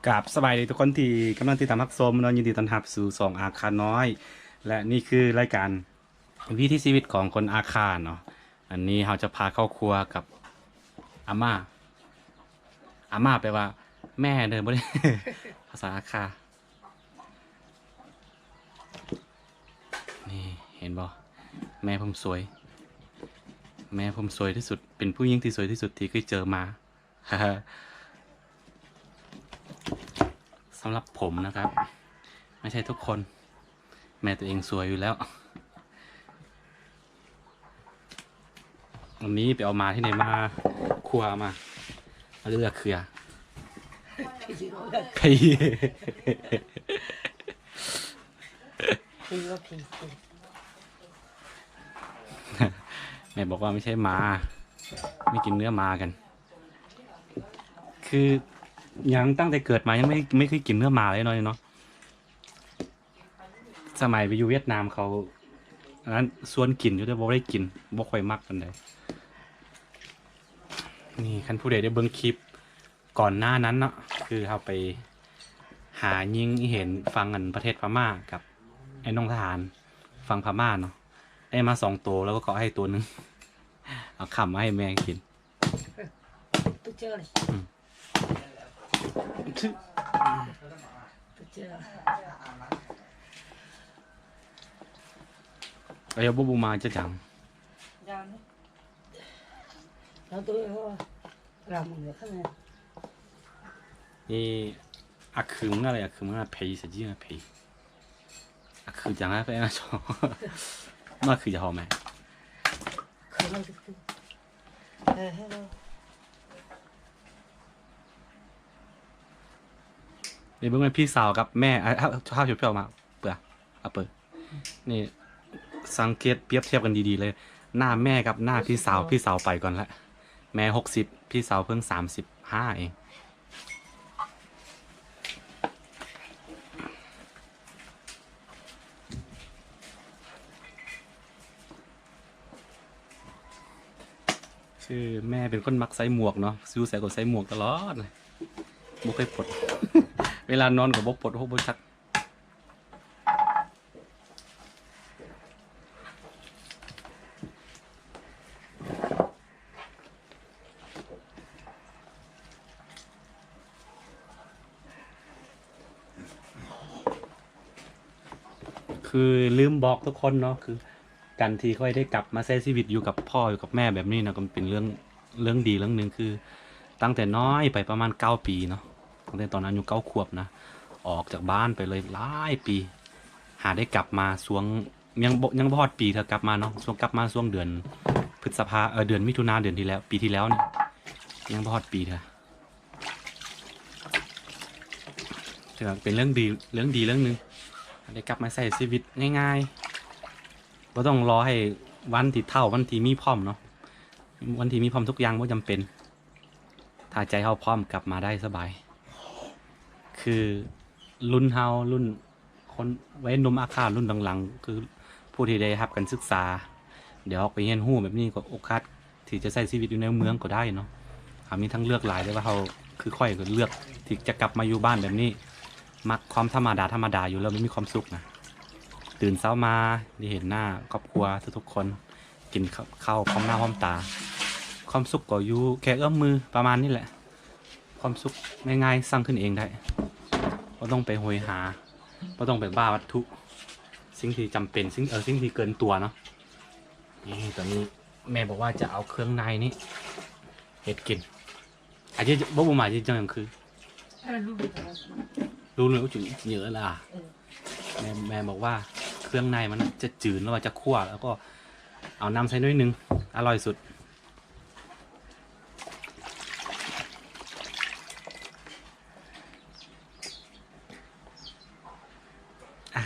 ກາບສະບາຍດີທຸກຄົນທີ່ກຳລັງຕິດຕາມຮັບຊົມເນາະ, ຍິນດີຕ້ອນຮັບສູ່ຊ່ອງອາຄານ້ອຍ ແລະ ນີ້ຄືລາຍການວິຖີຊີວິດຂອງຄົນອາຄາເນາະ. ອັນນີ້ເຮົາຈະພາເຂົ້າຄົວກັບອາມ່າ. ອາມ່າແປວ່າແມ່ເດີ ບໍ່ໄດ້ ພາສາອາຄາ. ນີ້ເຫັນບໍ່? ແມ່ຜົມສວຍ ແມ່ຜົມສວຍທີ່ສຸດ ເປັນຜູ້ຍິງທີ່ສວຍທີ່ສຸດທີ່ເຄີຍເຈີມາ. ສຳລັບຜົມນະຄັບ ໄມ່ໃຊ່ທຸກຄົນ ແມ່ຕົວເອງສວຍຢູ່ແລ້ວ. ວັນນີ້ໄປເອົາມາທີ່ໃດມາ? ຄົວມາ ມາເລືອກເຄືອ ຜີ ຜີວ່າຜີ ແມ່ບອກວ່າໄມ່ໃຊ່ໝາ ໄມ່ກິນເນື້ອໝາກັນ. ຄືຍັງຕັ້ງແຕ່ເກີດມາຍັງໄມ່ ໄມ່ເຄີຍກິນເນື້ອໝາເລີຍເນາະ ເນາະ. ສະໄໝໄປຢູ່ຫວຽດນາມເຂົາ ອັນນັ້ນຊວນກິນຢູ່ ແຕ່ບໍ່ໄດ້ກິນ ບໍ່ຄ່ອຍມັກປານໃດ. ນີ້ ຄັນຜູ້ໃດໄດ້ເບິ່ງຄລິບກ່ອນໜ້ານັ້ນເນາະ ຄືເຮົາໄປຫາຍິງອີເຫັນຝັ່ງ ອັນ ປະເທດພະມ້າກັບໄອ້ນ້ອງທະຫານຝັ່ງພະມ້າເນາະ ໄດ້ມາສອງໂຕ ແລ້ວກໍເອົາໃຫ້ໂຕໜຶ່ງ ເອົາຂ້າມມາໃຫ້ແມ່ກິນ. ອືມ ອາຍະບຸບຸມາຈະຈັງ ນີ້ ອາຄືມງາລະ ອາຄືມງາເພສະຈິງາເພ ອາຄືຈັງນະເພນະຊອ ມາຄືຈະຫອມແມ. ໄປເບິ່ງແມ່ ພີ່ສາວກັບແມ່ ອາ ເຮົາ ເຮົາຊິເອົາມາເປືອ ອາເປີ ນີ້ ສັງເກດປຽບທຽບກັນດີໆເລີຍ ໜ້າແມ່ກັບໜ້າພີ່ສາວ ພີ່ສາວໄປກ່ອນລະ ແມ່ຫົກສິບ ພີ່ສາວເພິ່ງສາມສິບຫ້າເອງ. ຄືແມ່ເປັນຄົນມັກໃສ່ໝວກເນາະ ຢູ່ໃສກໍໃສ່ໝວກຕະຫຼອດ ບໍ່ເຄີຍປົດ ເວລານອນກໍບໍ່ປົດຫົວບໍ່ຈັກ. ຄືລືມບອກທຸກຄົນເນາະ ຄືການທີ່ຂ້ອຍໄດ້ກັບມາໃຊ້ຊີວິດຢູ່ກັບພໍ່ຢູ່ກັບແມ່ແບບນີ້ນະ ກໍເປັນເລື່ອງ ເລື່ອງດີເລື່ອງໜຶ່ງ ຄືຕັ້ງແຕ່ນ້ອຍໄປປະມານເກົ້າປີເນາະ ຕັ້ງແຕ່ຕອນອາຍຸເກົ້າຂວບນະ ອອກຈາກບ້ານໄປເລີຍຫຼາຍປີ ຫາໄດ້ກັບມາຊ່ວງ ຍັງບໍ່ ຍັງບໍ່ຮອດປີເທື່ອກັບມາເນາະ ຊ່ວງກັບມາຊ່ວງເດືອນພຶດສະພາ ເອີ ເດືອນມິຖຸນາ ເດືອນທີ່ແລ້ວ ປີທີ່ແລ້ວນີ້ ຍັງບໍ່ຮອດປີເທື່ອ ຖືວ່າເປັນເລື່ອງດີ ເລື່ອງດີເລື່ອງໜຶ່ງ ໄດ້ກັບມາໃຊ້ຊີວິດງ່າຍໆ ບໍ່ຕ້ອງລໍໃຫ້ວັນທີ່ເຖົ້າ ວັນທີ່ມີພ້ອມເນາະ ວັນທີ່ມີພ້ອມທຸກຢ່າງບໍ່ຈຳເປັນ ຖ້າໃຈເຮົາພ້ອມກັບມາໄດ້ສະບາຍ ຄືລຸ້ນເຮົາ ລຸ້ນຄົນໄວໜຸ່ມອາຄາລຸ້ນຫຼັງໆ ຄືຜູ້ທີ່ໄດ້ຮັບການສຶກສາ ໄດ້ອອກໄປຮຽນຮູ້ແບບນີ້ ກໍໂອກາດທີ່ຈະໃຊ້ຊີວິດຢູ່ໃນເມືອງກໍໄດ້ເນາະ ເຮົາມີທາງເລືອກຫຼາຍ ແຕ່ວ່າເຮົາ ຄືຂ້ອຍກໍເລືອກທີ່ຈະກັບມາຢູ່ບ້ານແບບນີ້ ມັກຄວາມທຳມະດາ ທຳມະດາຢູ່ແລ້ວມັນມີຄວາມສຸກນະ ຕື່ນເຊົ້າມາໄດ້ເຫັນໜ້າຄອບຄົວທຸກໆຄົນ ກິນເຂົ້າ ເຂົ້າພ້ອມໜ້າພ້ອມຕາ ຄວາມສຸກກໍຢູ່ແຄ່ເອື້ອມມື ປະມານນີ້ແຫຼະ ຄວາມສຸກງ່າຍໆ ສ້າງຂຶ້ນເອງໄດ້ ບໍ່ຕ້ອງໄປໂຫຍຫາ ບໍ່ຕ້ອງໄປບ້າວັດຖຸ ສິ່ງທີ່ຈຳເປັນ ສິ່ງ ເອີ ສິ່ງທີ່ເກີນຕົວເນາະ. ນີ້ ຕອນນີ້ແມ່ບອກວ່າຈະເອົາເຄື່ອງໃນນີ້ເຮັດກິນ. ອາ ບໍ່ ບໍ່ມາ ຈະຈັ່ງຄື ຮູ້ເລີຍວ່າຈຸເຍອະລະ ແມ່ ແມ່ບອກວ່າເຄື່ອງໃນມັນຈະຈືນ ຫຼືວ່າຈະຂົ້ວ ແລ້ວກໍເອົານ້ຳໃສ່ໜ້ອຍໜຶ່ງ ອະລ່ອຍສຸດ.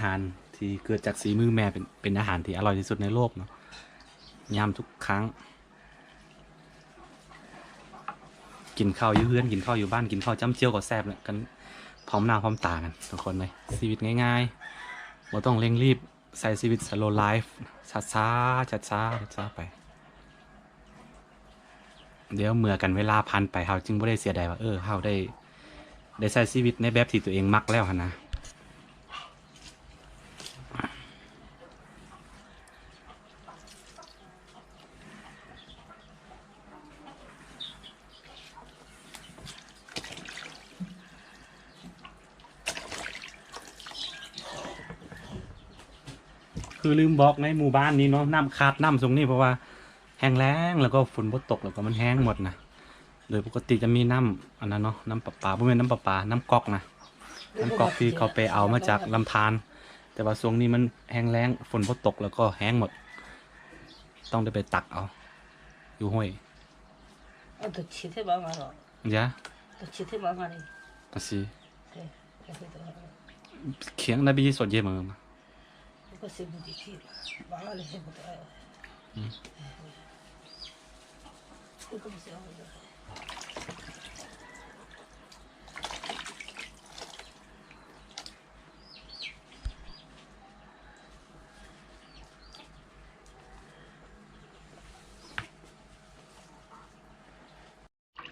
ອາຫານທີ່ເກີດຈາກສີມືແມ່ເປັນ ເປັນອາຫານທີ່ອະລ່ອຍທີ່ສຸດໃນໂລກເນາະ. ຍາມທຸກຄັ້ງ ກິນເຂົ້າຢູ່ເຮືອນ ກິນເຂົ້າຢູ່ບ້ານ ກິນເຂົ້າຈ້ຳຈ້ຽວກໍແຊບແລ້ວ ກັນພ້ອມໜ້າພ້ອມຕາກັນທຸກຄົນເລີຍ. ຊີວິດງ່າຍໆ ບໍ່ຕ້ອງເລັ່ງຣີບ ໃຊ້ຊີວິດ slow life ຊ້າໆ ຊ້າໆ ຊ້າໆໄປ. ດຽວເມື່ອກັນເວລາຜ່ານໄປ ເຮົາຈຶ່ງບໍ່ໄດ້ເສຍດາຍວ່າ ເອີ ເຮົາໄດ້ ໄດ້ໃຊ້ຊີວິດໃນແບບທີ່ຕົວເອງມັກແລ້ວຫັ້ນນະ. ຄືລືມບອກ ໃນໝູ່ບ້ານນີ້ເນາະ ນ້ຳຂາດນ້ຳຊ່ວງນີ້ ເພາະວ່າແຫ້ງແລ້ງ ແລ້ວກໍຝົນບໍ່ຕົກ ແລ້ວກໍມັນແຫ້ງໝົດນະ. ໂດຍປົກກະຕິຈະມີນ້ຳອັນນັ້ນເນາະ ນ້ຳປະປາ ບໍ່ແມ່ນນ້ຳປະປາ ນ້ຳກອກນະ ນ້ຳກອກທີ່ເຂົາໄປເອົາມາຈາກລຳທານ ແຕ່ວ່າຊ່ວງນີ້ມັນແຫ້ງແລ້ງ ຝົນບໍ່ຕົກ ແລ້ວກໍແຫ້ງໝົດ ຕ້ອງໄດ້ໄປຕັກເອົາຢູ່ຫ້ວຍ. ບໍ່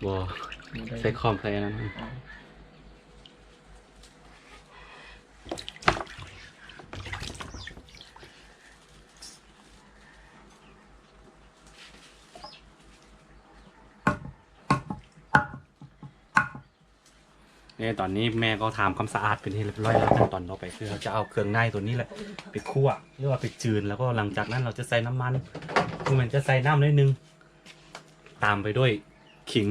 ບໍ່ໄດ້ ໃສ່ຄອມໃສ່ອັນນັ້ນ. ນີ້ ຕອນນີ້ແມ່ກໍທຳຄວາມສະອາດເປັນທີ່ຮຽບຮ້ອຍແລ້ວ. ຂັ້ນຕອນຕໍ່ໄປຄືເຮົາຈະເອົາເຄື່ອງໃນຕົວນີ້ແຫຼະໄປຂົ້ວ ຫຼືວ່າໄປຈືນ ແລ້ວກໍຫຼັງຈາກນັ້ນເຮົາຈະໃສ່ນ້ຳມັນ ຄືມັນຈະໃສ່ນ້ຳໜ້ອຍໜຶ່ງ ຕາມໄປດ້ວຍຂີງ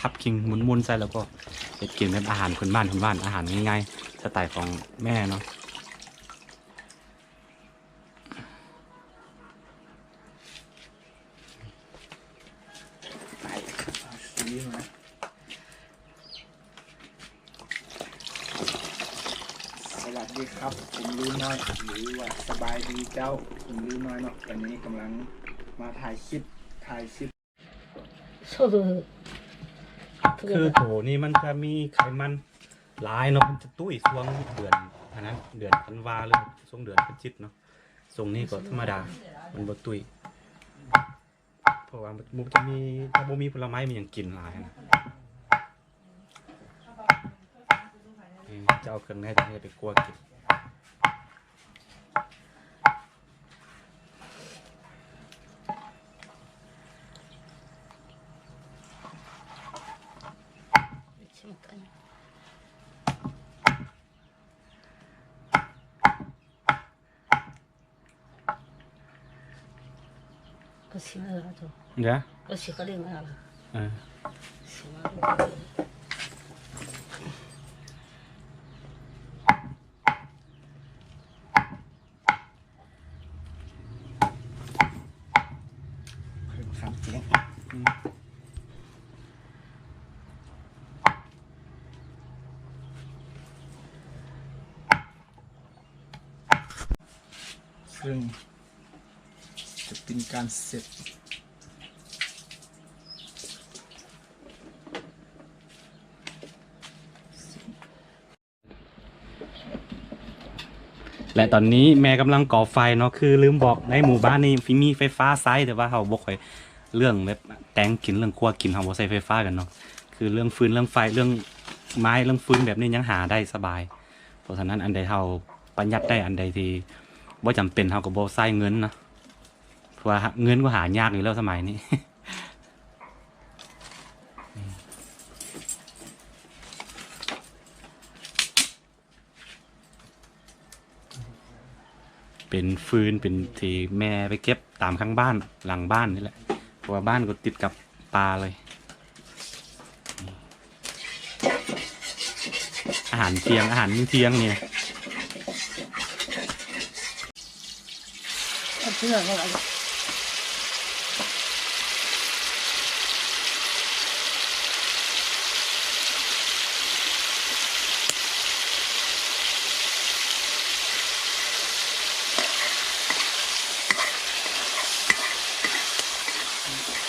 ທັບຂີງໝຸນໆໃສ່ ແລ້ວກໍເຮັດກິນແບບອາຫານພື້ນບ້ານ ພື້ນບ້ານ ອາຫານງ່າຍໆ ສະໄຕຂອງແມ່ເນາະ. ໄປ ເອົາສີມາ. ສະຫວັດດີຄັບ ຜົມລືນ້ອຍ ຫຼືວ່າສະບາຍດີເຈົ້າ ຜົມລືນ້ອຍເນາະ. ຕອນນີ້ກຳລັງມາຖ່າຍຄລິບ ຖ່າຍຄລິບ ຄືໂຖນີ້ມັນຈະມີໄຂມັນຫຼາຍເນາະ ມັນຈະຕຸ້ຍຊ່ວງເດືອນ ອັນນັ້ນ ເດືອນທັນວາ ຫຼືຊ່ວງເດືອນພະຈິກເນາະ. ຊ່ວງນີ້ກໍທຳມະດາ ມັນບໍ່ຕຸ້ຍ ເພາະວ່າມັນຈະມີ ຖ້າບໍ່ມີຜົນລະໄມ້ມີຫຍັງກິນຫຼາຍນະ. ເຈົ້າເຄື່ອງໃນຕົວນີ້ໄປຂົ້ວກິນ. ເພີ່ມຄວາມເກັ່ງ. ເຊິ່ງຈະເປັນການເຊັດ. ແລະ ຕອນນີ້ແມ່ກຳລັງກໍ່ໄຟເນາະ ຄືລືມບອກ ໃນໝູ່ບ້ານນີ້ມີໄຟຟ້າໃຊ້ ແຕ່ວ່າເຮົາບໍ່ຄ່ອຍ ເລື່ອງແບບແຕ່ງກິນ ເລື່ອງຄົວກິນ ເຮົາບໍ່ໃຊ້ໄຟຟ້າກັນເນາະ ຄືເລື່ອງຟືນ ເລື່ອງໄຟ ເລື່ອງໄມ້ ເລື່ອງຟືນແບບນີ້ຍັງຫາໄດ້ສະບາຍ. ເພາະສະນັ້ນ ອັນໃດເຮົາປະຢັດໄດ້ ອັນໃດທີ່ບໍ່ຈຳເປັນ ເຮົາກໍບໍ່ໃຊ້ເງິນເນາະ ເພາະວ່າເງິນກໍຫາຍາກຢູ່ແລ້ວສະໄໝນີ້. ເປັນຟືນ ເປັນທີ່ແມ່ໄປເກັບຕາມຂ້າງບ້ານ ຫຼັງບ້ານນີ້ແຫຼະ ເພາະວ່າບ້ານກໍຕິດກັບປ່າເລີຍ. ອາຫານທ່ຽງ ອາຫານມື້ທ່ຽງນີ້.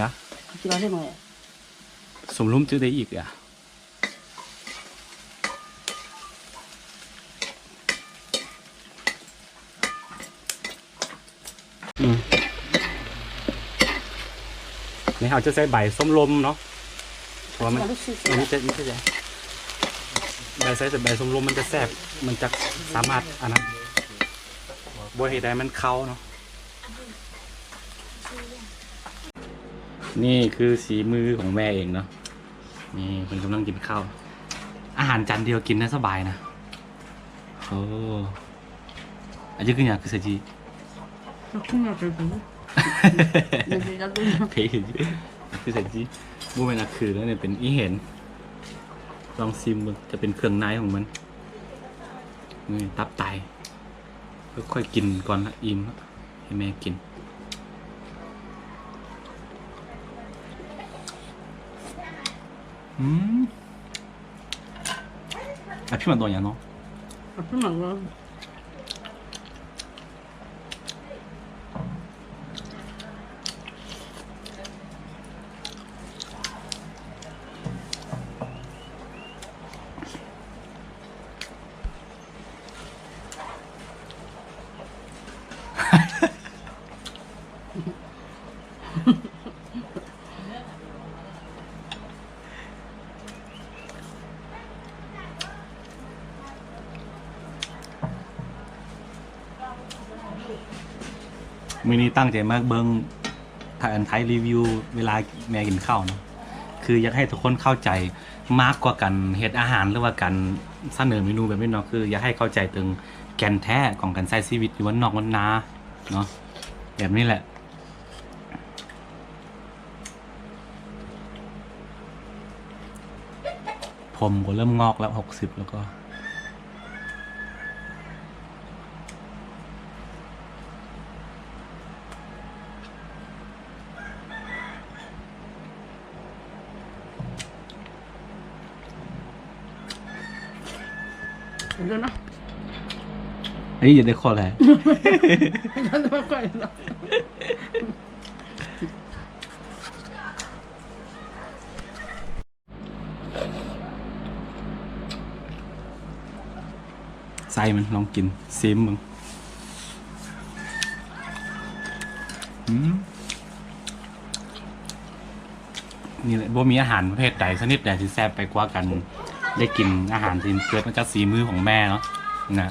ຍ ກິນເອົາເລີຍ ສົມລຸມຈື່ໄດ້ອີກອະ. ອືມ ນີ້ເຮົາຈະໃສ່ໃບສົ້ມລົມເນາະ ເພາະວ່າມັນ ມັນຈະ ມັນຈະ ໃບ ໃສ່ໃບສົ້ມລົມມັນຈະແຊບ ມັນຈະສາມາດອັນນັ້ນ ບໍ່ເຮັດໃຫ້ມັນຄາວເນາະ. ນີ້ຄືສີມືຂອງແມ່ເອງເນາະ. ນີ້ເພິ່ນກຳລັງກິນເຂົ້າ ອາຫານຈານດຽວກິນໄດ້ສະບາຍນະ. ໂອ້ ອັນນີ້ຄືຫຍັງ? ຄືໃສ່ຈີ່ ຄືໃສ່ຈີ່ ບໍ່ແມ່ນອາຄືເດ້ ນີ້ເປັນອີເຫັນ. ລອງຊີມເບິ່ງ ຈະເປັນເຄື່ອງໃນຂອງມັນ. ນີ້ຕັບໄຕ ຄ່ອຍໆກິນກ່ອນລະ ອີ່ມລະ ໃຫ້ແມ່ກິນ. ອືມ ອາພິມັນໂຕຫຍັງເນາະ? ອາພິມັນໂຕ ມື້ນີ້ຕັ້ງໃຈມາເບິ່ງ ໄທ ອັນ ໄທຣີວິວເວລາແມ່ກິນເຂົ້າເນາະ ຄືຢາກໃຫ້ທຸກຄົນເຂົ້າໃຈ ມາກກວ່າການເຮັດອາຫານ ຫຼືວ່າການສະເໜີເມນູແບບນີ້ເນາະ ຄືຢາກໃຫ້ເຂົ້າໃຈເຖິງແກ່ນແທ້ຂອງການໃຊ້ຊີວິດຢູ່ບ້ານນອກບ້ານນາເນາະ ແບບນີ້ແຫຼະ. ຜົມກໍເລີ່ມງອກແລ້ວ ຫົກສິບແລ້ວກໍ ເດີນະ ເອີຍ ຢ່າໄດ້ຂໍແຫຼະ. ໃສ່ມັນ ລອງກິນ ຊີມເບິ່ງ. ອືມ ນີ້ແຫຼະ ບໍ່ມີອາຫານປະເພດໃດຊະນິດໃດທີ່ແຊບໄປກວ່າການໄດ້ກິນອາຫານທີ່ເກີດມາຈາກສີມືຂອງແມ່ເນາະ ນະ.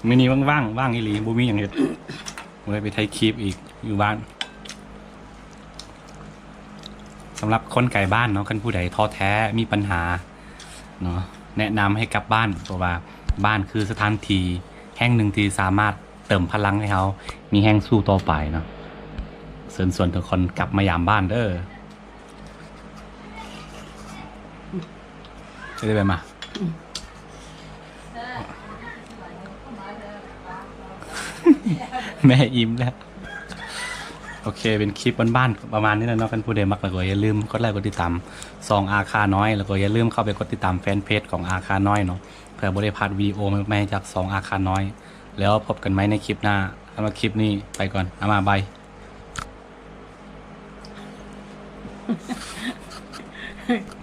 ມື້ນີ້ວ່າງໆ ວ່າງອີ່ຫຼີ ບໍ່ມີຫຍັງເຮັດ ບໍ່ໄດ້ໄປຖ່າຍຄລິບອີກ ຢູ່ບ້ານ. ສຳລັບຄົນໄກບ້ານເນາະ ຄັນຜູ້ໃດທໍ້ແທ້ ມີບັນຫາເນາະ ແນະນຳໃຫ້ກັບບ້ານ ເພາະວ່າບ້ານຄືສະຖານທີ່ແຫ່ງໜຶ່ງທີ່ສາມາດເຕີມພະລັງໃຫ້ເຮົາມີແຮງສູ້ຕໍ່ໄປເນາະ. ເຊີນຊວນທຸກຄົນກັບມາຢາມບ້ານເດີ. ຈະໄດ້ແບບມາ ແມ່ອີ່ມແລ້ວ. ໂອເຄ ເປັນຄລິບບ້ານໆ ປະມານນີ້ແຫຼະເນາະ. ຄັນຜູ້ໃດມັກແລ້ວກໍຢ່າລືມກົດໄລກົດຕິດຕາມຊ່ອງອາຄານ້ອຍ ແລ້ວກໍຢ່າລືມເຂົ້າໄປກົດຕິດຕາມແຟນເພຈຂອງອາຄານ້ອຍເນາະ ເພື່ອບໍ່ໄດ້ພາດວິດີໂອໃໝ່ໆ ຈາກຊ່ອງອາຄານ້ອຍ. ແລ້ວພົບກັນໃໝ່ໃນຄລິບໜ້າ. ສຳລັບຄລິບນີ້ໄປກ່ອນ ອາມາ ບາຍ. ເຮີ້ຍ